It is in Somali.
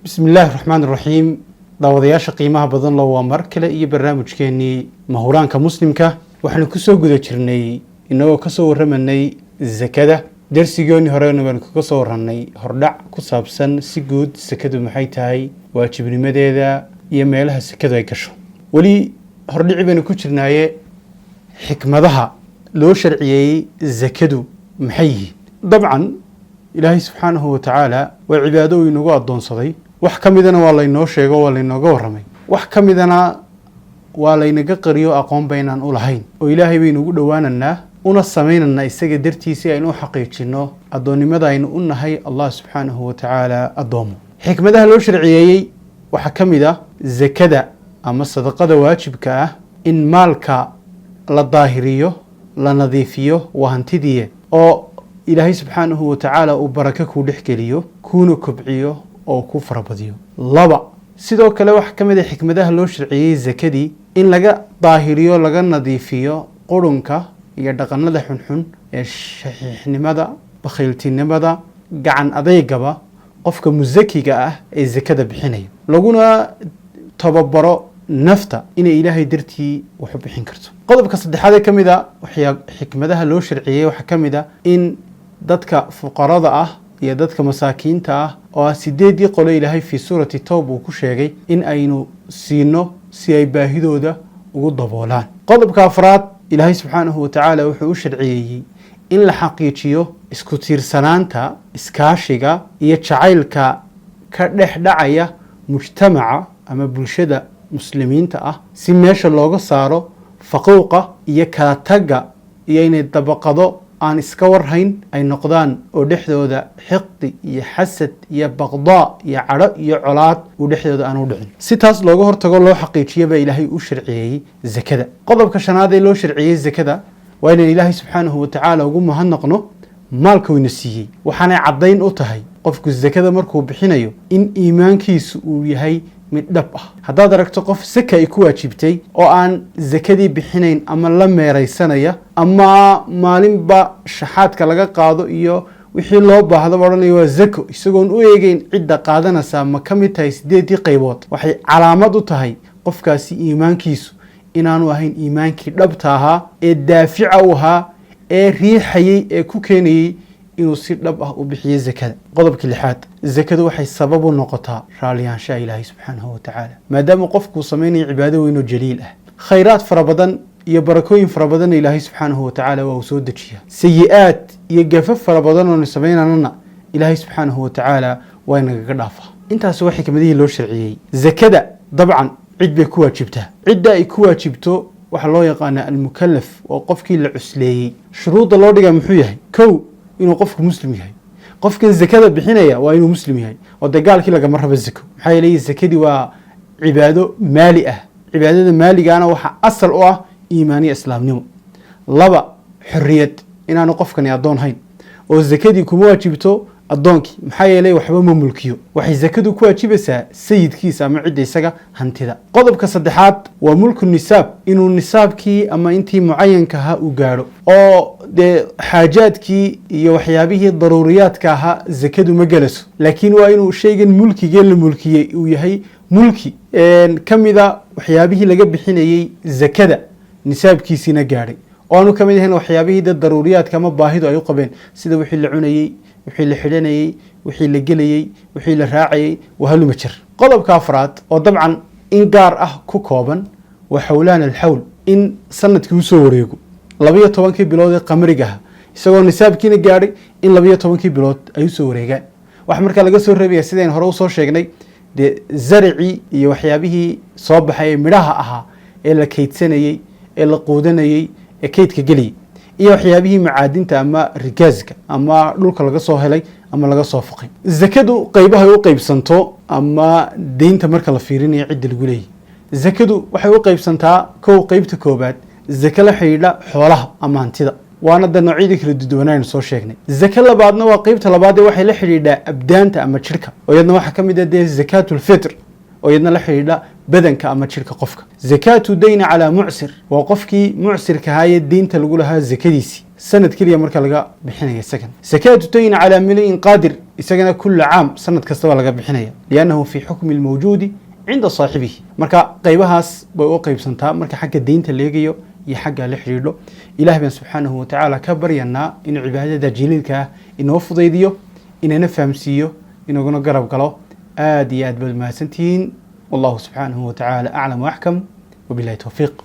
Bismi illaahi raxmaan raxiim. Daawadayaasha qiimaha badan lo, waa mar kale iyo barnaamijkeenii Mahuraanka Muslimka. Waxaanu kusoo guda jirnay inagoo kasoo warramanay zakada. Darsigoonnii horena baanu kaga soo warranay hordhac ku saabsan si guud sakadu maxay tahay, waajibnimadeeda iyo meelaha sakadu ay gasho. Weli hordhici baynu ku jirnaaye, xikmadaha loo sharciyeeyey zakadu maxay yihiin? Dabcan, Ilaahay subxaanahu wa tacaala waa cibaado uu inagu addoonsaday. Wax ka midana waa laynoo sheego, waa laynooga warramay. Wax ka midana waa laynaga qariyo, aqoon baynaan u lahayn, oo Ilaahay baynu ugu dhowaananaa una samaynaynaa isaga dartiisi aynu u xaqiijino addoonnimada aynu u nahay Allah subxaanahu wa tacaala addoomo. Xikmadaha loo sharciyeeyey waxaa ka mid ah zakada ama sadaqada waajibka ah in maalka la daahiriyo, la nadiifiyo, waa hantidiye, oo Ilaahay subxaanahu wa tacaala uu barako kuu dhex geliyo, kuuna kobciyo oo ku farabadiyo. Laba, sidoo kale waxaa ka mid a xikmadaha loo sharciyey zakadii in laga daahiriyo, laga nadiifiyo qurunka iyo dhaqanada xunxun ee shaxiixnimada, bakhayltinimada, gacan adeygaba qofka musakiga ah ee zakada bixinaya, laguna tababaro nafta inay Ilaahay dartii wax u bixin karto. Qodobka saddexaad ee ka mid a waxyaa xikmadaha loo sharciyey waxaa ka mid a in dadka fuqarada ah iyo dadka masaakiinta ah, oo ah sideeddii qolo Ilaahay fii suurati Towba uu ku sheegay, in aynu siino si ay baahidooda ugu daboolaan. Qodobka afraad, Ilaahay subxaanahu wa tacaala wuxuu u sharciyeeyey in la xaqiijiyo isku tiirsanaanta, iskaashiga iyo jacaylka ka dhex dhacaya mujtamaca ama bulshada Muslimiinta ah, si meesha looga saaro faquuqa iyo kala tagga iyo inay dabaqado aan iska warhayn ay noqdaan, oo dhexdooda xiqdi iyo xasad iyo baqdaa iyo cadho iyo colaad uu dhexdooda aan u dhicin. Si taas looga hortago, loo xaqiijiyo, baa Ilaahay u sharciyeeyey zakada. Qodobka shanaad ee loo sharciyey zakada waa inaan Ilaahay subxaanahu watacaala ugu mahadnaqno maalka wayna siiyey. Waxaanay caddayn u tahay qofku zakada markuu bixinayo in iimaankiisu uu yahay mid dhab ah. Haddaad aragto qof saka ay ku waajibtay oo aan zakadii bixinayn ama la meeraysanaya ama maalinba shaxaadka laga qaado iyo wixii loo baahdaba odhanaya waa zako, isagoon u eegeyn cidda qaadanaysaa ma ka mid tahay sideeddii qaybood, waxay calaamad u tahay qofkaasi iimaankiisu inaanu ahayn iimaankii dhabta ahaa ee daafica u ahaa ee riixayey ee ku keenayey inuu si dhab ah u bixiyo zakada. Qodobka lixaad, zakadu waxay sabab u noqotaa raalliyaanshaha Ilaahay subxaanahu wa tacaala, maadaama qofkuu samaynayo cibaado weyn oo jaliil ah. Khayraad fara badan iyo barakooyin fara badanna Ilaahay subxaanahu wa tacaala waa uu soo dejiyaa. Sayi-aad iyo gafaf fara badan oonu samaynanana Ilaahay subxaanahu wa tacaala waa inagaga dhaafaa. Intaasi waa xikmadihii loo sharciyey zakada. Dabcan, cid bay ku waajibtaa. Cidda ay ku waajibto waxaa loo yaqaanaa almukalaf, oo qofkii la cusleeyey. Shuruudda loo dhigaa muxuu yahay? Kow, inuu qofku Muslim yahay. Qofkan zakada bixinaya waa inuu Muslim yahay, oo dee gaalkii lagama rabo zako. Maxaa yeelay, zakadii waa cibaado maali ah. Cibaadada maaligaana waxaa asal u ah iimaaniya, islaamnimo. Laba, xorriyad, inaanu qofkani addoon hayn, oo zakadii kuma waajibto addoonkii. Maxaa yeelay, waxba ma mulkiyo. Waxay zakadu ku waajibaysaa sayidkiisa ama cidda isaga hantida. Qodobka saddexaad waa mulku nisaab, inuu nisaabkii ama intii mucayanka ahaa uu gaadho, oo dee xaajaadkii iyo waxyaabihii daruuriyaadka ahaa zakadu ma gelayso, laakiin waa inuu shaygan mulkigee la mulkiyey uu yahay mulki ka mida waxyaabihii laga bixinayey zakada, nisaabkiisiina gaadhay, oo aanu ka mid ahayn waxyaabihii dee daruuriyaadka ama baahidu ay u qabeen, sida wixii la cunayey, wixii la xidhanayey, wixii la gelayey, wixii la raacayey, wahaluma jir. Qodobka afraad, oo dabcan in gaar ah ku kooban, waa xawlaan alxawl, in sanadkii usoo wareego 12-kii bilood ee qamariga ah, isagoo nisaabkiina gaadhay, in 12-kii bilood ay usoo wareegaan. Waxaa markaa laga soo reebaya, sidayn hore usoo sheegnay, dee zaricii iyo waxyaabihii soo baxay ee midhaha ahaa ee la kaydsanayey ee la quudanayey ee kaydka geliyey, iyo waxyaabihii macaadinta ama rigaaska ama dhulka laga soo helay ama laga soo fuqay. Zakadu qeybahay u qeybsanto ama deynta marka la fiirinayo cidda lagu leeyahy, zakadu waxay u qeybsantaa kow, qeybta koobaad, zake la xidhiidha xoolaha ama hantida, waana de noocyadii kala duduwanaynu soo sheegnay. Zake labaadna waa qeybta labaad ee waxay la xidhiidhaa abdaanta ama jidhka, oo iyadna waxaa ka mid ah dee zakaatulfitr, oo iyadna la xidhiidha badanka ama jidhka qofka. Zakaatu dayni calaa mucsir waa qofkii mucsirka ahaayee deynta lagu lahaa zakadiisii. Sanad keliya marka laga bixinaya isagan. Sakaatu dayn calaa miliin qaadir, isagana kula caam, sanad kastaba laga bixinaya, liannahu fi xukmi lmawjuudi cinda saaxibihi. Marka qaybahaas bay u qaybsantaa marka xagga deynta leegayo iyo xagga la xidhiidho. Ilaah baan subxaanahu watacaala ka baryanaa inuu cibaadada jaliilka ah inoo fudaydiyo, inana fahamsiiyo, inaguna garab galo. Aad iyo aad baad mahadsantihiin. Wallahu subxaanahu watacaala aclam waaxkam, wabilahi towfiiq.